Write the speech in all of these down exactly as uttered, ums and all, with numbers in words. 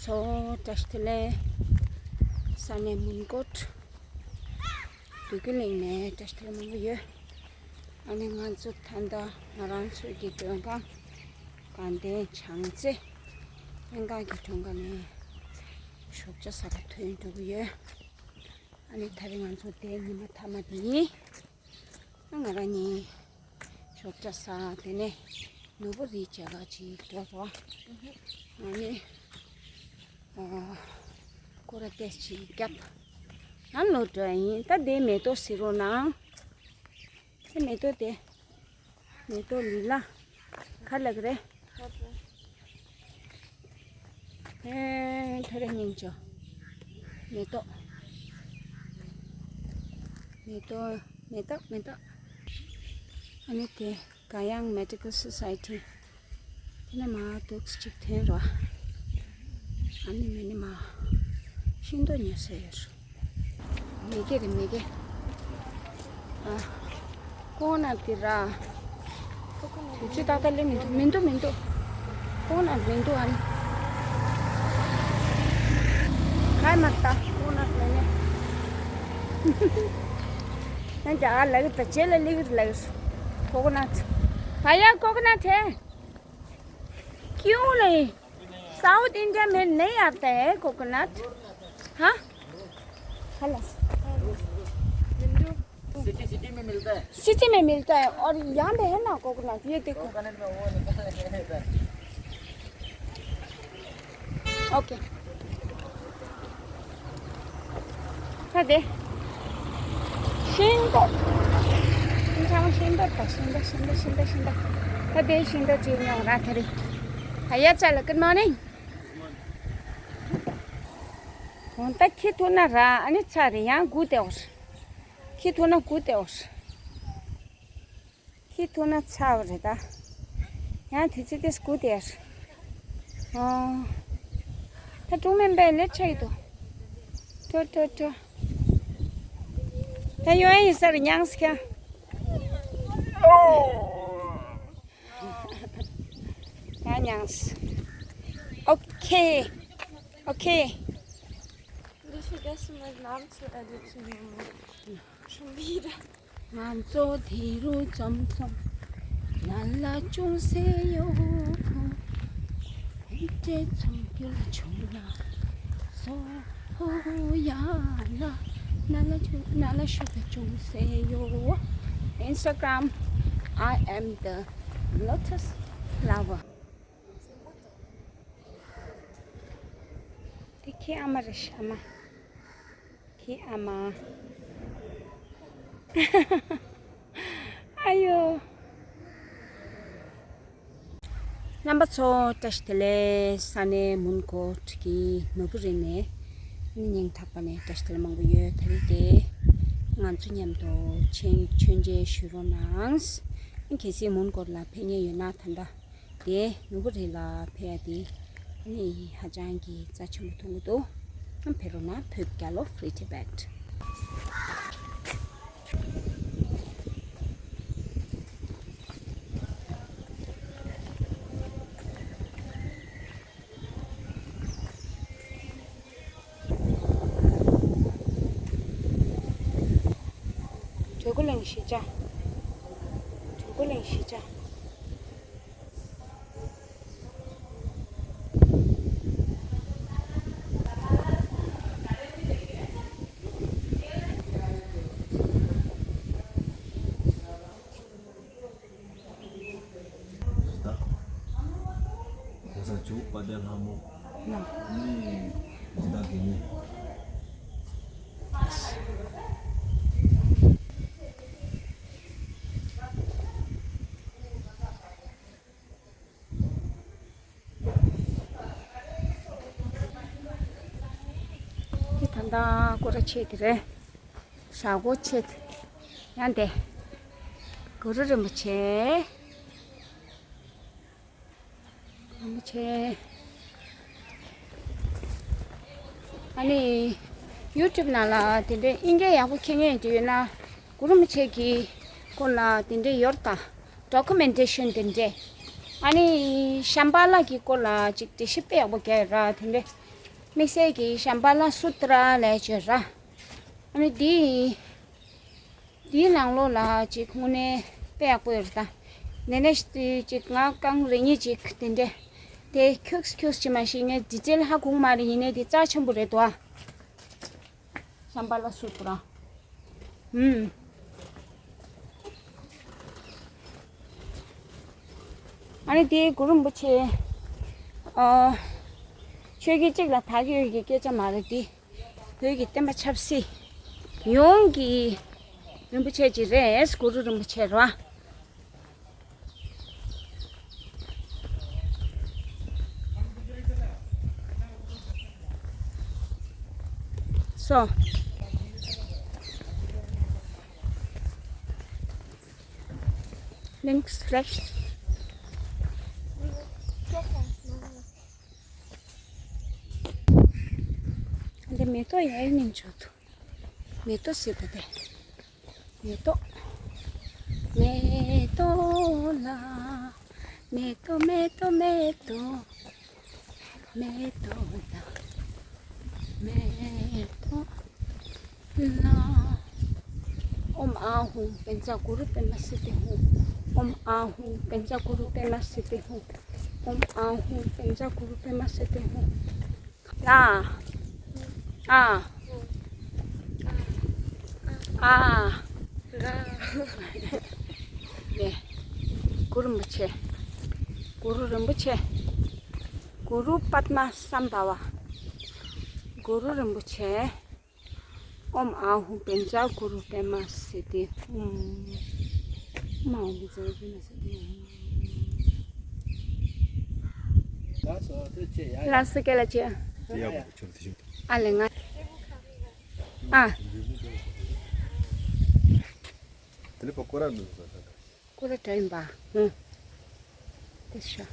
ཚོ་བཀྲ་ཤིས་བདེ་ལེགས། ས་གནས་མོན་གྷོ། བདུད་ཀྱི་གླིང་ནས་བཀྲ་ཤིས་བདེ་ལེགས་མང་པོ་ཡོད། ཨ་ནི་ང་ཚོ་ད་ལྟ་ང་རང་ཚོའི་གི་མགྲོན་ཁང་དགའ་ལྡན་བྱང་རྩེ་སྨན་ཁང་གི་མགྲོན་ཁང་ནས་ཞོགས་ཇ་ཟ་ག་ཐོན་འགྲོ་གི་ཡོད། ཨ་ནི་ད་རེས་ང་ཚོ་དེ་ཉི་མ་མཐའ་མ་དེ་ཡིན། ང་རང་གཉིས་ཞོགས་ཇ་ཟ། དེ་ནས་ནོར་བུ་རིའི་མཇལ་ཁ་ཅིག་འགྲོ་རོགས། ཨ་ནི་ཨ་སྐོར་ར་ཏོག་ཙམ་ཅིག་བརྒྱབ། ཨ་ནི་ལོག་འགྲོ་ཡ་ཡིན། ད་དེ་མེ་ཏོག་གཟིགས་རོགས་གནང་། དེ་མེ་ཏོག་དེ། མེ་ཏོག་ལི་ལ། ག་ལབ་ཀྱི་རེད། ཧེ། ཐོ་རེ་སྙིང་རྗེ། མེ་ཏོག་མེ་ཏོག་མེ་ཏོག་མེ་ཏོག་ཨ་ནི་དེ་ག་ཡང་མེ་ཌི་ཀལ་སོ་སའི་ཊི། དེ་ནས་མར་འདུག་སེ་ཅིག་ཐོན་རོགས། ཨ་ནི་མེ་ནི་མར་ཤིང་ཏོག་ཉོ་ས་ཡོད་རེད། མེ་གེ་རེད་མེ་གེ། ཨ། ཀོ་ནཊ་དེ་ར། དུས་ཚོད་ཏག་ཏག་སླེབས་མི་འདུག་མི་འདུག་མི་འདུག་ཀོ་ནཊ་མི་འདུག་ཨ་ནི། ཁ་མ་ལྟ་ཀོ་ནཊ་མེད་ནས། ང་ཅག་ཨ་ལགས་ད་རྗེས་ལ་སླེབས་ཀྱི་རེད་ལགས། ཀོ་ནཊ། ཕ་ཡ་ཀོ་ནཊ་ཧེ། क्यों नहीं? South India में नहीं आता है कोकोनट। हाँ। हेलो। सिटी सिटी में मिलता है। सिटी में मिलता है और यहाँ पे है ना कोकोनट, ये देखो। कोकोनट में वो निकल नहीं रहता है। ओके। ད་དེ། ཤིང་ཏོག་ཤིང་ཚང་ཤིང་ཏོག་དང་ཤིང་ཏོག་ཤིང་ཏོག་ཤིང་ཏོག་ཤིང་ཏོག་ད་དེ་ཤིང་ཏོག་ཅིག་ཉོ་ར་ད་རེད། ཕ་ཡ་ཅག་ལ་good morning། འོ་ད་ཁྱི་ཐུག་ན་ར་ཨ་ནི་ཚ་རེད། ཡང་སྒུག་བསྡད་འོ། ཁྱི་ཐུག་ན་སྒུག་བསྡད་འོ། ཁྱི་ཐུག་ན་ཚར་བ་རེད་ད། ཡང་དུས་ཚོད་དེ་སྒུག་བསྡད། ཨོ། ད་ཀྲུང་མན་པའི་ལེ་ཆ་ཡི་དོ། ཏོ་ཏོ་ཏོ། ད་ཡོང་ཡིན་ས་རེད་མྱངས་ཁྱ། ཡང་མྱངས། ཨོ་ཁེ། ཨོ་ཁེ། Du hast vergessen, meinen Namen zu editieren. Schon wieder. ང་ཚོ་དེ་རུ་འཛོམས་འཛོམས། ན་ལ་ཅུང་ཟད་ཡོད། ཧུན་ཏེ་ཚོང་རྒྱུ་ལ་ཆུང་ལ་སོ། ཧོ་ཡ་ལ། ན་ལ་ཆུ་ན་ལ་ཤུ་ག་ཅུང་ཟད་ཡོད། Instagram I am the lotus flower. དེ་ཁྱེད་ཨ་མ་རེད་ཤག་ཨ་མ། ཁྱེད་ཨ་མ། ཨ་ཡོ། རྣམ་པ་ཚོ་བཀྲ་ཤིས་བདེ་ལེགས། ས་གནས་མོན་གྷོ་གི་ནོར་བུ་རི་ནས་ནི་སྙིང་ཐག་པ་ནས་བཀྲ་ཤིས་བདེ་ལེགས་མང་པོ་ཡོད། ད་རེས་དེ་ང་ཚོ་མཉམ་དུ་མཆོད་མཆོད་མཇལ་ཞུ་རོགས་གནང་། གལ་སྲིད་མོན་གྷོ་ལ་ཕེབས་མཁན་ཡོད་ན་ད་ལྟ། དེ་ནོར་བུ་རི་ལ་ཕེབས་ཡ་དེ་ནི་ཧ་ཅང་གི་རྩ་ཆེན་པོ་མཐོང་གི་འདུག་ཕེབས་རོགས་གནང་། བོད་རྒྱལ་ལོ། Free Tibet། བྲག་འགོ་གླིང་གཞིས་ཆགས། བྲག་འགོ་གླིང་གཞིས་ཆགས། ད། གོང་ས་མཆོག་དཔལ་ལྡན་ལྷ་མོ་ནི་ཇི་ལྟར་དགེ་བསྙེན། དེ་ད་ལྟ་སྐོར་ར་ཆེ་དེ་རེད། ཞྭ་སྒོ་ཆེ་དེ། ཡང་དེ། གུ་རུ་རིན་པོ་ཆེ། རིན་པོ་ཆེ། ཨ་ནི། ཡུ་ཊུབ་ནང་ལ་དེ་འདྲའི་དབྱིན་སྐད་ཡག་པོ་མཁྱེན་མཁན་དེ་ཡོད་ན། གུ་རུ་རིན་པོ་ཆེ་གི་སྐོར་ལ་དེ་འདྲའི་ཡོད་ད། ཌོ་ཀུ་མེན་ཊེ་ཤན་དེ་འདྲས། ཨ་ནི་ཤམ་བྷ་ལ་གི་སྐོར་ལ་ཅིག་འགྲེལ་བཤད་དཔེ་ཡག་པོ་རྒྱག་ཡོད་ར། དེ་འདྲས་ དམིགས་བསལ་གྱི་ཤམ་བྷ་ལ་སུ་ཏྲ་ལབ་ཡ་ཅིག་ཡོད་ར། ཨ་ནི་འདི། འདིའི་ནང་ལོགས་ལ་ཅིག་དངོས་གནས་དཔེ་ཡག་པོ་ཡོད་རེད་ད། ནས་ནས་ཅིག་ང་རྐང་རེ་གཉིས་ཅིག་དེ་འདྲས། དེ་ཁྱུགས་ཁྱུགས་ཅིག་མ་ཤེས་ངས་ཌི་ཊེལ་ཧ་གོ་གི་མ་རེད། ཡིན་ནའི་འདི་རྩ་ཆེན་པོ་རེད་དོ། ཤམ་བྷ་ལ་སུ་ཏྲ། ཨུམ། ཨ་ནི་དེ་གུ་རུ་རིན་པོ་ཆེ། ཨ། ཆོས་བརྒྱུད་གཅིག་ལ་དག་ཡོད་ཀྱི་སྐད་ཆ་མ་རེད་དེ། བོད་ཀྱི་བསྟན་པ་ཆབ་སྲིད་ཡོངས་ཀྱི་རིན་པོ་ཆེ་ཅིག་རེད། གུ་རུ་རིན་པོ་ཆེ་རེད་བ། So, links rechts. འདི་མེ་ཏོག་ཡར་སྙིང་བྱོས་འདུག་མེ་ཏོག་ཟེར་བ་དེ། མེ་ཏོག་མེ་ཏོག་ལ། མེ་ཏོག་མེ་ཏོག་མེ་ཏོག་མེ་ཏོག་ལ། མེ་ཏོག་ལ། ཨོཾ་ཨཱཿཧཱུྃ་བཛྲ་གུ་རུ་པདྨ་སིདྡྷི་ཧཱུྃ། ཨོཾ་ཨཱཿཧཱུྃ་བཛྲ་གུ་རུ་པདྨ་སིདྡྷི་ཧཱུྃ། ཨོཾ་ཨཱཿཧཱུྃ་བཛྲ་གུ་རུ་པདྨ་སིདྡྷི་ཧཱུྃ། ཨ། ཨ། ཨ། ཨ། ནས། གུ་རུ་རིན་པོ་ཆེ། གུ་རུ་རིན་པོ་ཆེ། གུ་རུ་པདྨ་སམ་བྷ་ཝ། གུ་རུ་རིན་པོ་ཆེ། ཨོཾ་ཨཱཿཧཱུྃ་བཛྲ་གུ་རུ་པདྨ་སིདྡྷི་ཧཱུྃ། ཨོཾ་ཨཱཿཧཱུྃ་བཛྲ་གུ་རུ་པདྨ་སིདྡྷི་ཧཱུྃ། ལགས་སོ། ཐུགས་རྗེ་ཆེ། ཡ་ཡ། ལགས་སོ། སྐད་ལ་ཆེ། དེ་ཡག་པོ་འདུག་ཁྱོད་ལ་དེ་ཤོད། ཨ་ལས་ང་། ཨ། དེ་ལས་པ་སྐོར་ར་མི་འདུག་ས་ས། སྐོར་ར་དྲ་ཡིན་པ། ཧུང་། དེ་ཤོད།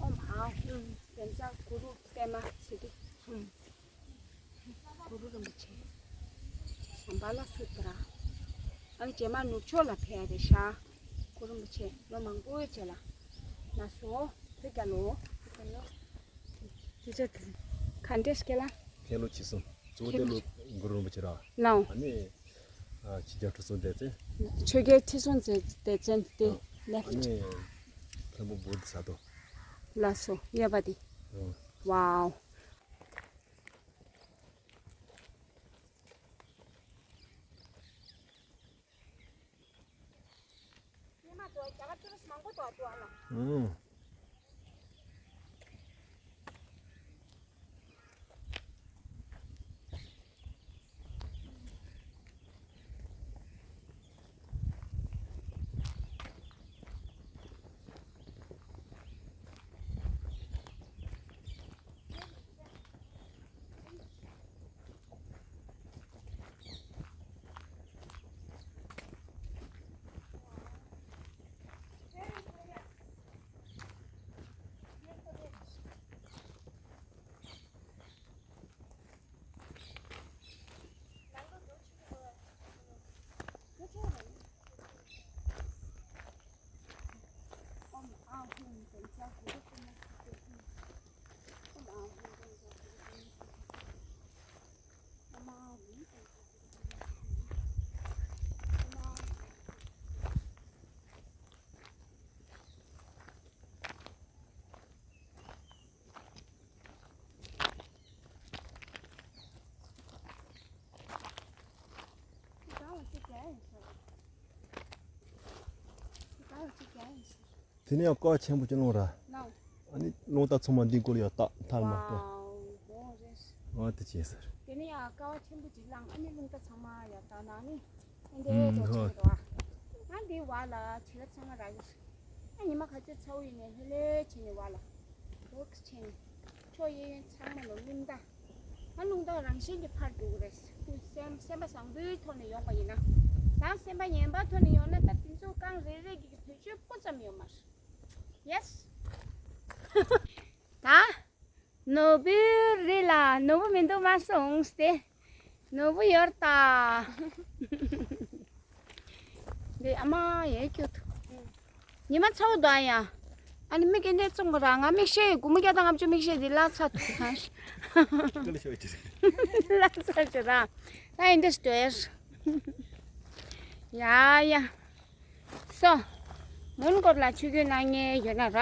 ཨོཾ་ཨཱཿཧཱུྃ་བཛྲ་གུ་རུ་པདྨ་སིདྡྷི་ཧཱུྃ། གུ་རུ་རིན་པོ་ཆེ། ཤམ་བྷ་ལ་སུ་ཏྲ། ཨ་ནི་རྗེས་མ་ནུབ་ཕྱོགས་ལ་ཕེབས་ཡ་རེད་ཤག་གུ་རུ་རིན་པོ་ཆེ་ལོ་མང་པོའི་རྗེས་ལ། ལགས་སོ། ཐུགས་རྗེ་ཆེ་ལོ། དེ་ཚོ་ག་འདྲས་སྐད་ལ། ཁེ་ལོ་ཆི་སོང་། གཙོ་བོ་དེ་ལོ་གུ་རུ་རིན་པོ་ཆེ་ར། ལའོ། ཨ་ནི། ཨ་ཕྱི་རྒྱལ་ཁྲི་སྲོང་ལྡེ་བཙན། ཆོས་རྒྱལ་ཁྲི་སྲོང་ལྡེ་བཙན་དེ་ཨ། ལེཕ། ཨ་ནི། མཁན་པོ་བོ་དྷི་ས་ཏྭ། ལགས་སོ། གཡས་པ་དེ། ཨ། ཝའོ། ཨང་། དེ་ནས་ཡང་ཀ་བ་ཆེན་པོ་ཅིག་བླངས་ར། བླངས། ཨ་ནི་རླུང་རྟ་ཚང་མ་འདི་སྐོར་ཡང་བཏགས་ཐལ་མ་ཏོ། ཝའོ། མོ་རེད། ཨ་དེ་བྱས་ཟེར། དེ་ནས་ཡང་ཀ་བ་ཆེན་པོ་ཅིག་བླངས། ཨ་ནི་རླུང་རྟ་ཚང་མ་ཡང་བཏགས་ན་ནི། ཨ་འདི་ཨུམ་འགྲོ་ཧོ། ཆེན་པོ་རེད་བ། ཨ་འདི་བ་ལ་བྱིས་རླབས་ཚང་མ་རག་གི་རེད། ཨ་ཉི་མ་ག་ཚོད་ཚ་བོ་ཡིན་ནའི་ལྷོད་ལྷོད་བྱས་ནས་བ་ལ། འདུག་བྱས་ནས། ཕྱོགས་གཡས་གཡོན་ཚང་མ་ལ་རླུང་རྟ། ཨ་རླུང་རྟ་རང་བཞིན་གྱིས་ཕར་འགྲོ་གི་རེད། སེམས་སེམས་པ་བཟང་པོའི་ཐོག་ནས་ཡོང་པ་ཡིན་ན། ད་སེམས་པ་ངན་པའི་ཐོག་ནས་ཡོང་ན་ད་དེ་ཚོ་རྐང་རེ་རེ་གི་བེད་སྤྱོད་སྤུ་ཙམ་ཡོད་མ་རེད། ཡེས། ད། ནོར་བུའི་རི་ལ་ནོར་བུ་མི་འདུག་མ་སོང་སྟེ། ནོར་བུ་ཡོད་ད། འདི་ཨ་མ་ཡས་སྐྱོ་ཐུག་ཉི་མ་ཚ་བོ་འདུག་ཨ་ཡ། ཨ་ནི་མིག་གི་འདྲེ་བཙོང་གི་ར། ང་མིག་ཤེལ་དགུ་མོ་བརྒྱ་དང་ལྔ་བཅུ་མིག་ཤེལ་འདི་བརླག་ཚར་འདུག་ཨ། ཀ་ལ་ཤོད་ཅི། བརླག་ཚར་ཅི་ར། ད་ཡིན་འདྲེ་སྟོད། ཡ་ཡ། སོ། མོན་གྷོ་ལ་ཆོས་བརྒྱུད་གནང་མཁན་ཡོད་ན་ར།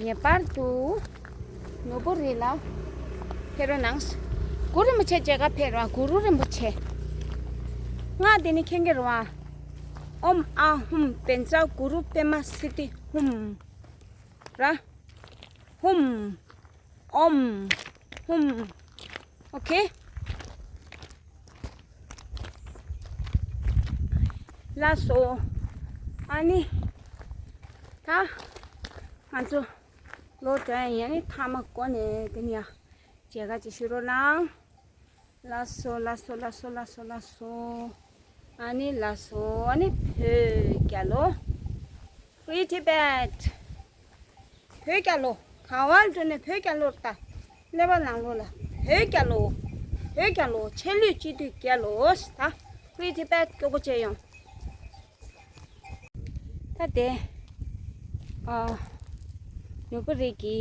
ངེས་པར་དུ། ནོར་བུ་རི་ལ། ཕེབས་རོགས་གནང་། གུ་རུ་རིན་པོ་ཆེ་མཇལ་ཁ་ཕེབས་རོགས། གུ་རུ་རིན་པོ་ཆེ། སྔགས་འདི་ནི་མཁྱེན་གྱི་རེད་བ། ཨོཾ་ཨཱཿཧཱུྃ་བཛྲ་གུ་རུ་པདྨ་སིདྡྷི་ཧཱུྃ། ར། ཧཱུྃ། ཨོཾ། ཧཱུྃ། ཨོ་ཁེ། ལགས་སོ། ཨ་ནི། ད། ང་ཚོ། ལོ་དྲན་ཡ་ནི་ཐ་མ་གོ་ནས་དེ་ནི་ཡ། མཇལ་ཁ་ཅིག་ཞུ་རོགས་གནང་། ལགས་སོ་ལགས་སོ་ལགས་སོ་ལགས་སོ་ལགས་སོ། ཨ་ནི་ལགས་སོ། ཨ་ནི་བོད་རྒྱལ་ལོ། Free Tibet། བོད་རྒྱལ་ལོ། ག་བར་འགྲོ་ནས་བོད་རྒྱལ་ལོ་ལྟ། ཀླད་པ་ནང་ལོགས་ལ། བོད་རྒྱལ་ལོ། བོད་རྒྱལ་ལོ། ཆེ་ལུས་སྤྱི་འཐུས་རྒྱལ་ལོ། ད། Free Tibet། སྐྱོ་པོ་བྱས་ཡོང་། ད་དེ། ཨ། ནོར་བུ་རི་གི་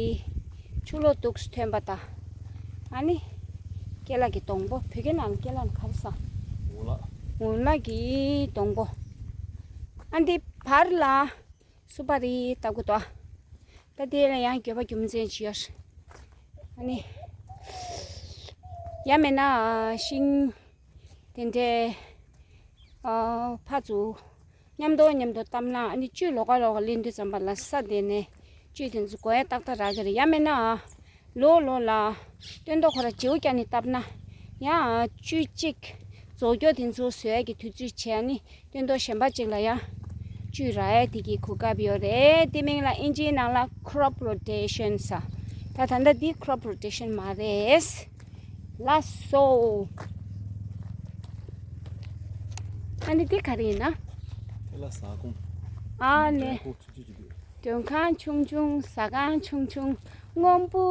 ཆུ་ལོག་འདུག་སེ་ཐོན་པ་དང་། ཨ་ནི། ཀེ་ལ་གི་སྡོང་པོ། བོད་སྐད་ནང་ཀེ་ལ་ནི་ག་རེ་ཟེར། འོ་ལགས། འོ་ལགས་ཀྱི་སྡོང་པོ། ཨ་འདི་བར་ལ་སུ་པ་རི་ལྟ་བུ་འདུག་ད་དེ་ལ་ཡང་འགྱོད་པ་རྒྱུ་མཚན་ཅིག་ཡོད། ཨ་ནི། ཡང་མིན་ན་ཤིང་། དེ་འདྲའི། ཨ། ཕར་ཚུར། མཉམ་དུ་མཉམ་དུ་བཏབ་ན་ཨ་ནི་བཅུད་ལོགས་ཀ་ལོགས་ཀ་ལེན་དུས་ཙམ་པ་ལ་ས་དེ་ནས་བཅུད་དེ་ཚོ་གོ་ཡ་ཏག་ཏག་རག་གི་རེད། ཡང་མིན་ན། ལོགས་ལོགས་ལ། སྟོན་ཐོག་ཁོ་ར་བརྗེ་པོ་བརྒྱབ་ནས་བཏབ་ན། ཡང་བཅུད་གཅིག་རྫོགས་རྒྱུ་དེ་ཚོ་བཟོ་ཡ་གི་དུས་ཚོད་བྱས་ནི། སྟོན་ཐོག་གཞན་པ་གཅིག་ལ་ཡང་བཅུད་རག་ཡ་དེ་གི་གོ་སྐབས་ཡོད་རེད། དེ་མིང་ལ་ཨིན་ཇིའི་ནང་ལ་crop rotation ཟེར། ད་ད་ལྟ་འདི་crop rotation མ་རེད། ལགས་སོ། ཨ་ནི་འདི་ག་རེ་ཡིན་ན། དེ་ལ་ཟ་ཁུང་། ཨ་ནི། མགྲོན་ཁང་ཆུང་ཆུང་། མགྲོན་ཁང་ཆུང་ཆུང་། ཟ་ཁང་ཆུང་ཆུང་། སྔོན་པོ་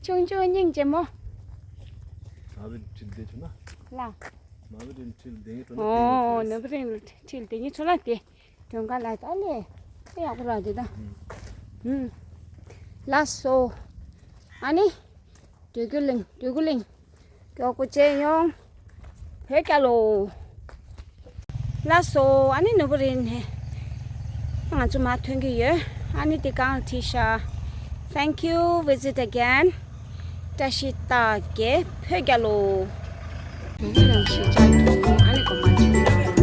ཆུང་ཆུང་། སྙིང་རྗེ་མོ། མ་བི་ཁྲིལ་བསྡད་བྱུང་ན། ལ། མ་བི་རིན་ཁྲིལ་བསྡད་ངེས་བྱུང་ན། ཨོ། དེ་ནོར་བུ་རིན་ཁྲིལ་བསྡད་ངེས་བྱུང་ན་དེ། མགྲོན་ཁང་ལ་ད་ལས། དེ་ཡག་པོ་རག་དེ་ད། ཨུམ། ལགས་སོ། ཨ་ནི། འདོད་རྒུ་གླིང་། འདོད་རྒུ་གླིང་། མགྱོགས་པོ་བྱས་ཡོང་། བོད་རྒྱལ་ལོ། ལགས་སོ། ཨ་ནི་ནོར་བུ་རིན་ནས། ང་ཚོ་མར་ཐོན་གྱི་ཡོད། ཨ་ནི་དེ་གང་བྲིས་ཤག Thank you, visit again. བཀྲ་ཤིས་རྟགས་བརྒྱད། བོད་རྒྱལ་ལོ། ནོར་བུ་རིན་གཞིས་ཆགས་ཀྱི་ཨ་ནི་དགོན་པ་ཆུང་ཆུང་ནང་།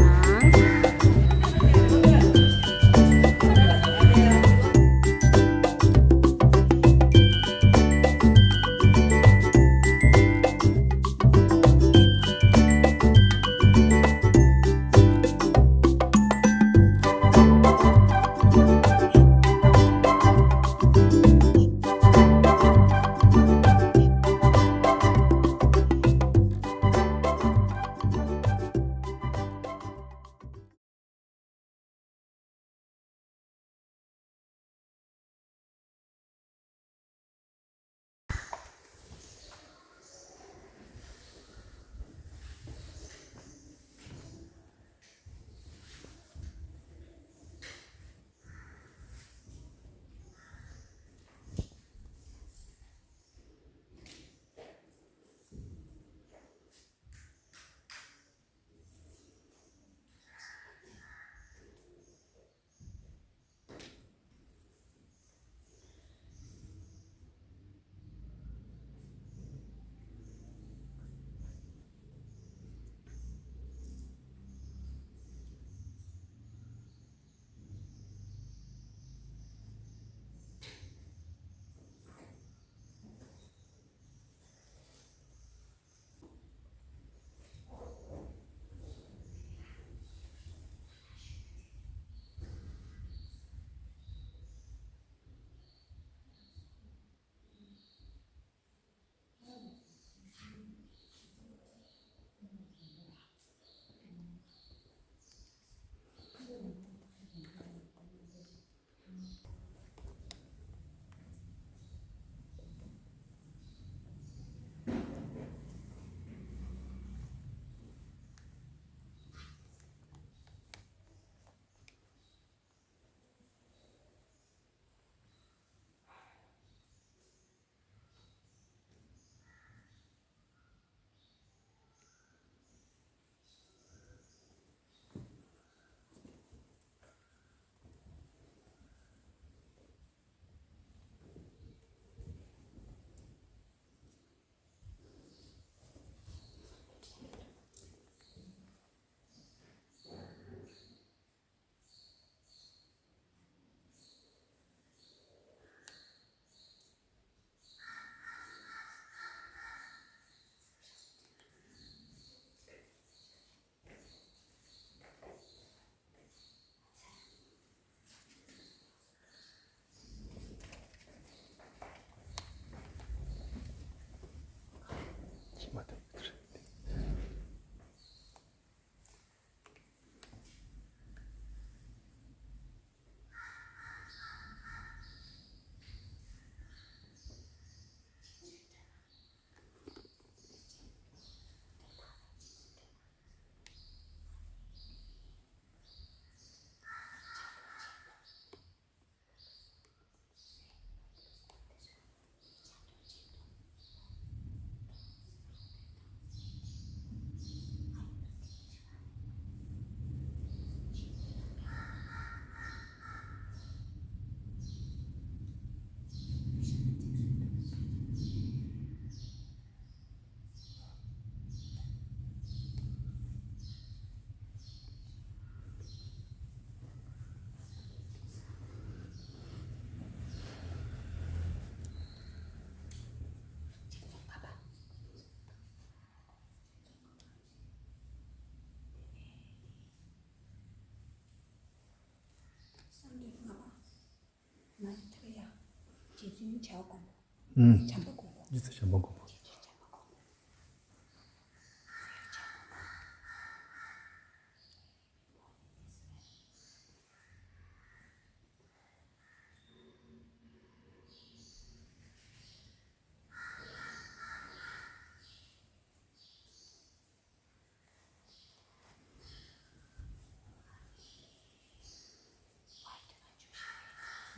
རྗེ་བཙུན་བྱམས་པ་མགོན་པོ། ཨུམ། བྱམས་པ་མགོན་པོ། རྗེ་བཙུན་བྱམས་པ་མགོན་པོ།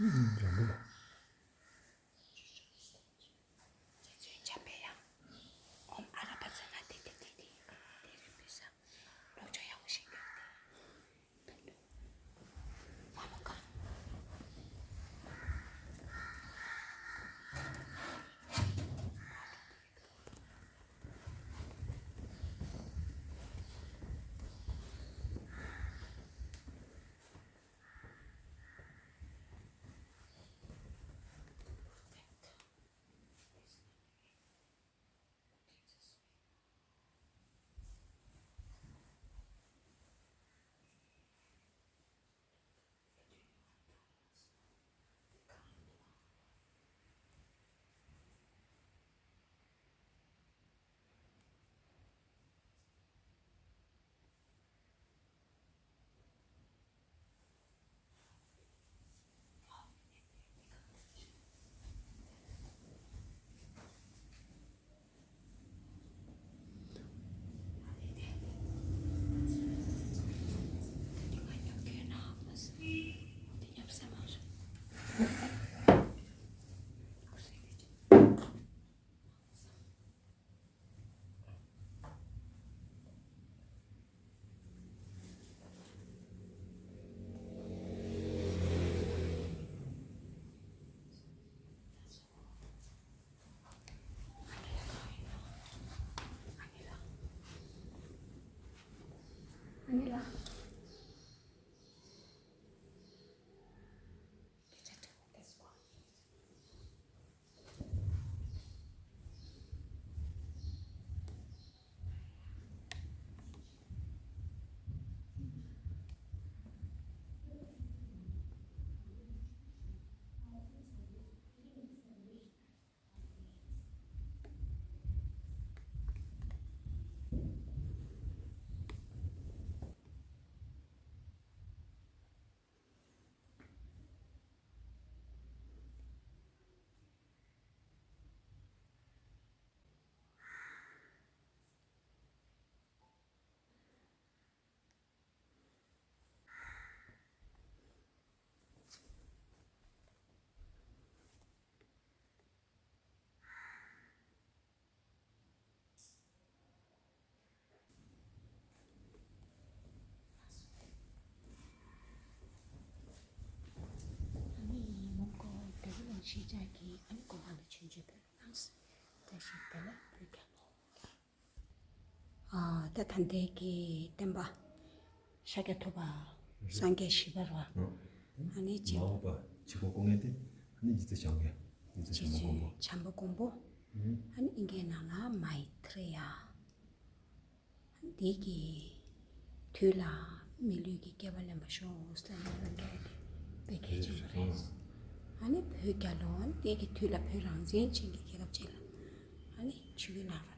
ཨུམ། འཇམ་པོ། རྗེ་བཙུན་འཇམ་པའི་དབྱངས། ཨོཾ་ཨ་ར་པ་ཙ་ན་དྷཱིཿ་དྷཱིཿ་དྷཱིཿ་དྷཱིཿ་དྷཱིཿ་རིམ་པས་སློབ་སྦྱོང་ཡག་པོ་ཞིག་གནང་སྟེ། ཨ་ནི་མོན་གྷོ་བདེ་སྐྱིད་གླིང་གཞིས་ཆགས་ཀྱི་ཨ་ནི་སྐུ་ཁང་དུ་ཆོས་སྤྱོད་སྤེལ་གནང་སོང་། བཀྲ་ཤིས་བདེ་ལེགས། བོད་རྒྱལ་ལོ། ཨ་ད་ད་ལྟའི་གི་བསྟན་པ་ཤཱཀྱ་ཐུབ་པ་སངས་རྒྱས་བཞི་པ་རེད་བ། ཨ་ནི་ཅིག་མ་འོངས་པ་ཕྱི་ཁོག་སྐུ་ངལ་དེ་ཨ་ནི་རྗེ་བཙུན་བྱམས་པ་རྒྱལ། རྗེ་བཙུན་བྱམས་པ་མགོན་པོ། ཨ་ནི་ཨིན་སྐད་ནང་ལ་མཱི་ཏྲེ་ཡ། འདི་གི་དུས་ལ་མི་ལུས་ཀྱི་སྐྱེ་བ་ལེན་པར་ཤོག་ཟེར་ནས་གནང་མཁན་དེ་དཔེ་གལ་ཆེན་པོ་རེད། ཨ་ནི་བོད་རྒྱལ་ལོ་འདི་གི་དུས་ལ་བོད་རང་བཙན་ཅན་གྱི་རྒྱལ་ཁབ་ཅིག་ལ་ཨ་ནི་ཆོས་ཀྱི་ལམ་